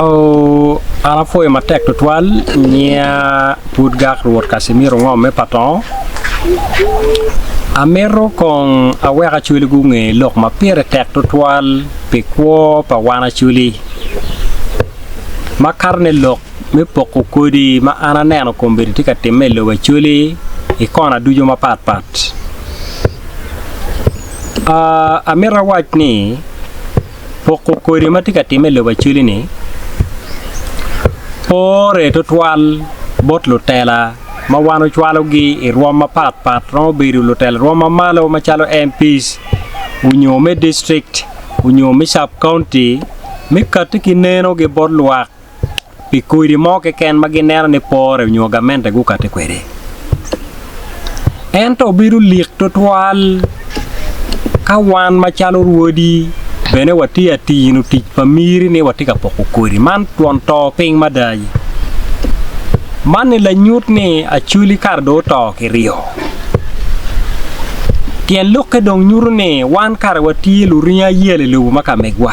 An apwoyo matek tutwal nyiya pud gak Rwot Kacimiro ngo me Patongo. Amito kong awek Acholi gunge lok ma pire tek tutwal pi kwo pa wan Acholi makatone lok me poko kodi ma an aneno kombeddi tye ka timme i lobo Acholi i kona ducu mapat pat. Amito awac ni poko kodi ma tye ka timme i lobo Acholi-ni pore tutwal bot lutela ma wan ocwalogi i rwom mapat pat romo bedo lutela rwom ma malo macalo MPs onyo me dictrict onyo me cab kaunti me kati ki nenogi bot lwak pi kodi mo keken ma gineno ni pore nyo gamente gukati kwede. Ento bedo lik tutwal ka wan macalo rwodi bene watye atino tic pa miri ni watye ka poko kodi man twon to piny mada. Man ni lanyut ni Acholi kare dong oto kiryo. Tyen lokke dong nyuto ni wan kare watye luringo ayel i lobo ma ka megwa.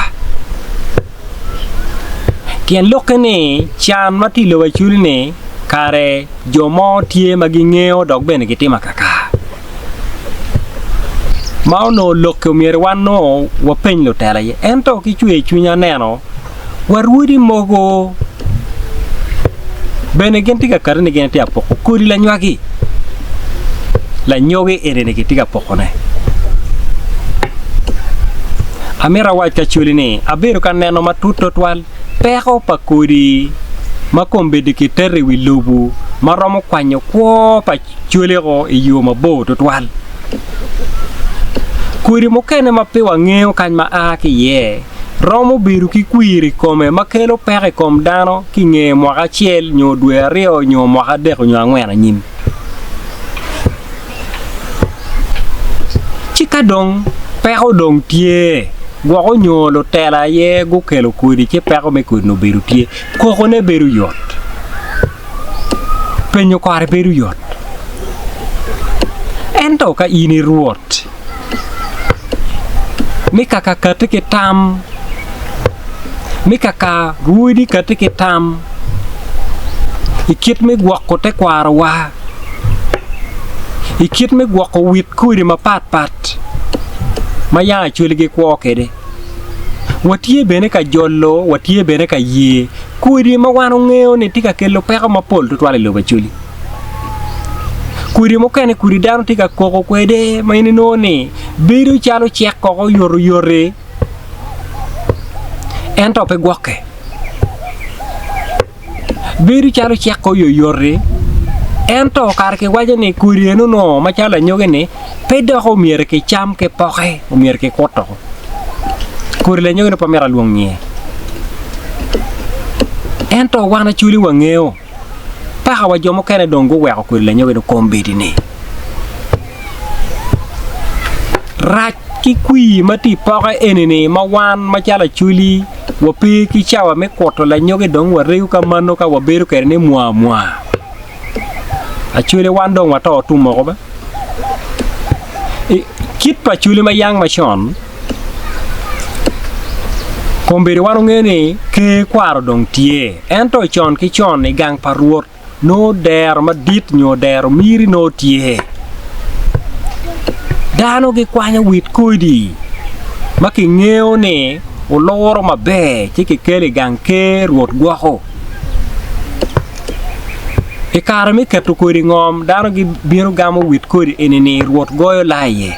Tyen lokke ni can ma tye i lobo Acholi-ni kare jo mo tye ma gingeyo dok bene gitimo akaka. Ma onongo lokke omyero wan nongo wapeny lutela iye ento ki cwer cwiny aneno wa rwodi mogo bene gin tye ka kati ni gin tye ka poko kodi lanywagi lanyogi eni-ni gitye ka pokone. Amito awac ki Acholi ni abedo ka neno matut twatwal peko pa kodi ma kombeddi kiteto i wi lobo ma romo kwanyo kwo pa coliko i yo mabor twatwal. Kodi mukene ma pe wangeyo kany ma a ki iye romo bedo ki kwir i kome ma kelo peko i kom dano ki i nge mwaka acel nyo dwe aryo nyo mwaka adek nyo angwen anyim. Ci ka dong peko dong tye, gwok onyo lutela aye gukelo kodi ci peko me kodi-ni obedo tye, kokone bedo yot, penyo kore bedo yot. Ento ka in i Rwot, me kaka kati ki tam, me kaka rwodi kati ki tam i kit me gwoko tekwarowa, i kit me gwoko wit kodi mapat pat ma yam Acholi gikwo kwede. Watye bene ka jolo, watye bene ka ye kodi ma wan wangeyo ni tye ka kelo peko mapol tutwal i lobo Acholi. Kodi mukene kodi dano tye ka koko kwede ma in inongo ni bedo calo cek koko oyotoyot-ti ento pe gwokke. Bedo calo cek oyoyot-ti ento kare kiwaco ni kodi eno nongo macalo lanyogi-ni pe dok omyero kicam ki poke omyero kikuto kodi lanyogi-ni pe myero alwong nyinge ento wan Acholi wangeyo paka wa jo mukene dong guweko kodi lanyogi-ni kombeddi-ni rac ki kwir ma tye i poke eni-ni ma wan macalo Acholi Wape ki cawa me kuto lanyogi dong warego ka mano ka wabedo kwede ni mwa mwa. Acholi wan dong wato tum moko ba. I kit pa acholi ma yang macon, kombeddi wan wangeyo ni ker kwaro dong tye ento con ki con i gang pa Rwot nongo dero madit nyo dero miri nongo tye. Dano gikwanyo wit kodi ma kingeyo ni oluro maber ci kikelo i gang ker Rwot gwoko. I kare me keto kodi i ngom dano gibino gamo wit kodi eni-ni Rwot goyo laa iye.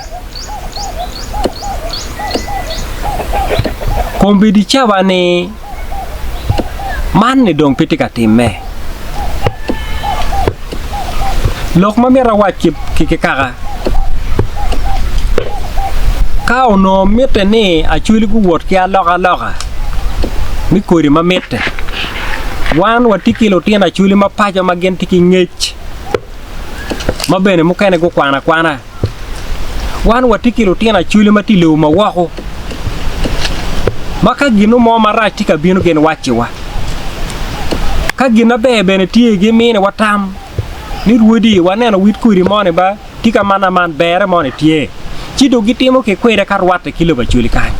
Kombeddi cawa-ni Man ni dong pe tye ka timme. Lok ma myero awac ki kikaka, ka onongo mitte ni Acholi guwot ki alokaloka me kodi ma mitte, wan watye ki lutino Acholi ma paco ma gin tye ki ngec ma bene mukene gukwano akwana. Wan watye ki lutino acholi ma tye i lobo ma woko ma ka gin mo marac tye ka bino gin wacciwa. Ka gin maber bene tye giminiwa tam ni rwodi waneno wit kodi moni ba tye ka man aman berre moni tye ci dong gitimo ki kwede ka rwatte ki lobo acholi kany.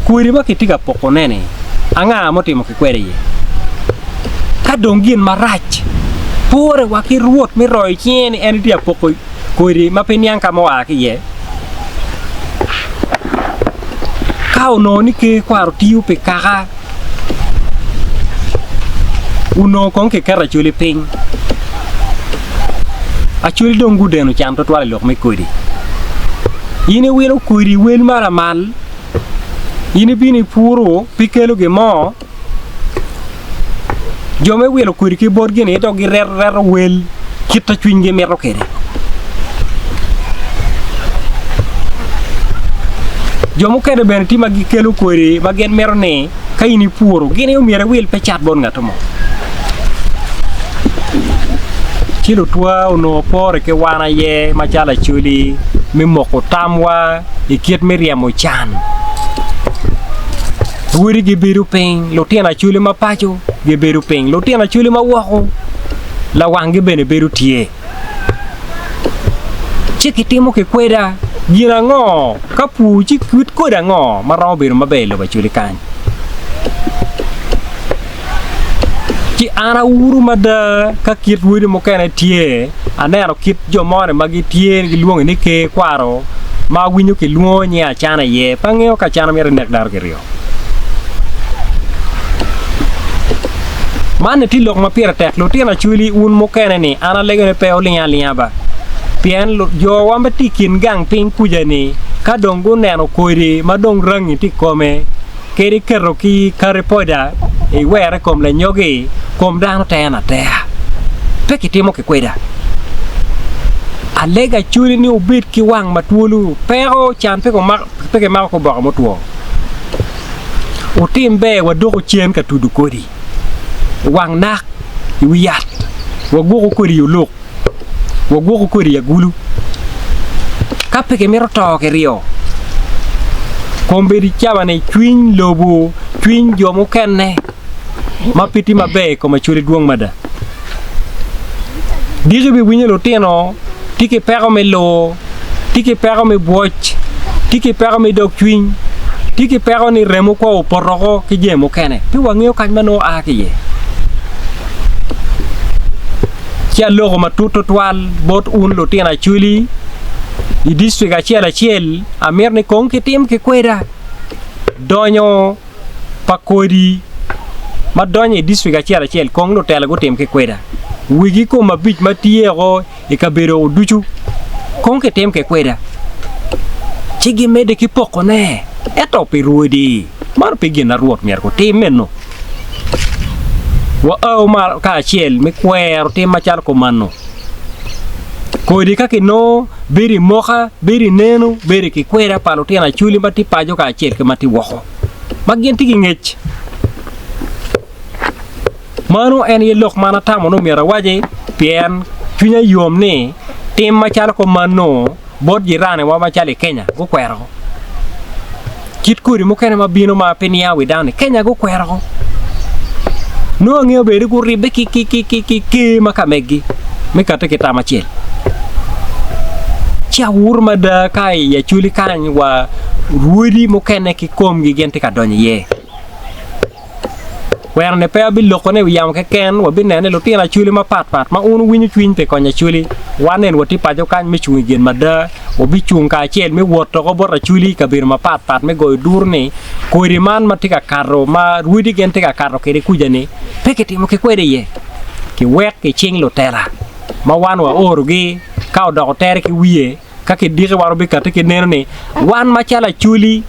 Kodi ma kitye ka pokone-ni. Anga ma otimo ki kwede iye? Ka dong gin marac pore wa ki Rwot me royo cinge ni en tye ka poko kodi ma pe niang ka ma oa ki iye. Ka onongo ni ker kwaro tiyo pi kaka, onongo kong kiketo Acholi piny. Acholi dong gudeno can twatwal i lok me kodi. In iwilo kodi wel ma lamal, in ibino ipuro pi kelo gin mo, Jo me wilo kodi ki botgi-ni dok gireto reto wel kit ma cwinygi mito kwede. Jo mukene bene tye ma gikelo kodi ma gin mito ni ka in ipuro gin aye omyero iwil pe cat bot ngat mo. Ci lutwa onongo pore ki wan aye macalo Acholi me moko tamwa i kit me ryemo can. Rwodi gibedo piny, lutino acholi ma paco gibedo piny, lutino acholi ma woko lawanggi bene bedo tye. Ci kitimo kikweda gin ango ka pur ci kit kodi ango ma romo bedo maber i lobo acholi kany. Ci an auro mada ka kit rwodi mukene tye, aneno kit jo moni ma gitye gilwonge ni ker kwaro ma awinyo kilwongo nying Acana iye, pe angeyo ka Acana myero enek dano kiryo. Man ni tye lok ma pire tek lutino Acholi wun mukene ni an alego ni pe wuling alinga ba pien jowa ma tye i kin gang piny kuca ni ka dong guneno kodi ma dong rangi tye i kome Kadi iketo ki kati poda iwere i kom lanyogi, kom dano teno ateya. Pe kitimo ki kweda. Alega cwiny ni wubed ki wang ma twolo, peko can pe kimako ki oboke mutwo. Wutim ber wadoko cen ka tudo kodi i wang nak i wi yat, wagwoko kodi i olok. Wagwoku kodi i agulu. Ka pe kimito to kiryo, kombeddi cawa-ni cwiny lobo, cwiny jo mukene ma pe tye maber i kom Acholi dwong mada. Diki ibiwinyo lutino tye ki peko me lur, tye ki peko me bwoc, tye ki peko me dog cwiny, tye ki peko ni remo kwo opoto woko ki jami mukene. Pe wangeyo kany ma nongo a ki iye. Ci aloko matut tutwal bot un lutino Acholi i dictrik acel acel, amito ni kong kitim ki kweda donyo pa kodi ma donyo i dictrik acel acel kong lutela gutim ki kweda. Wigi kom abic ma tye oko i kabedo ducu kong kitim ki kweda ci gimedde ki pokone ento pi rwodi mano pe gin ma Rwot myero gutim meno. Wao malo kacel me kwero tim macalo kumannu. Kodi ka kinongo, bedo i moka, bedo i neno, bedo i kikweda pa lutino acholi ma tye paco kacel ki ma tye woko, ma gin tye ki ngec. Mano en aye lok ma an atamo ni myero awaci, pien cwinya yom ni tim macalo kumannu bot jiraniwa macalo i Kenya gukwero. Kit kodi mukene ma bino ma pe niang wi dano i Kenya gukwero. Nongo angeyo bene ni guribbe ki ker ma ka megi me kati ki tam acel. Ci awur mada ka i Acholi kany wa rwodi mukene ki komgi gin tye ka donyo iye. Kwena-ni pe abilokone i wi yamo keken, wabineno ni lutino Acholi mapat pat ma un wuwinyo cwiny pi konyo Acholi, wan nen watye paco kany me cung i gin mada, wabicung kacel me wot oko bot Acholi i kabedo mapat pat me goyo duru ni kodi man ma tye ka kato ma rwodi gin tye ka kato kwede kuca-ni pe kitimo ki kwede iye kiwek i cing lutela ma wan waorogi ka odoko tere ki wiye ka kidiki wan wabikati ki neno ni wan macalo Acholi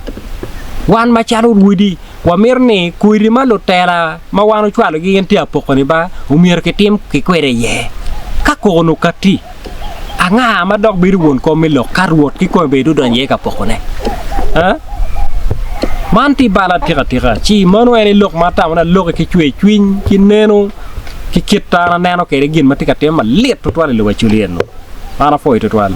wan macalo rwodi Wamito ni kodi ma lutela ma wan ocwalogi gin tye apoko-ni ba omyero kitim ki kwede iye. Ka koko-ni okatti, anga ma dok bedo won kom me lok ka Rwot kikome bene dong odonyo iye ka pokone? A Man tye bal atika tika. Ci meno en aye lok ma atamo ni aloki ki cwercwiny ki neno ki kit an aneno kwede gin ma tye ka timme malit tutwal i lobo Acholi eno. An apwoyo tutwal.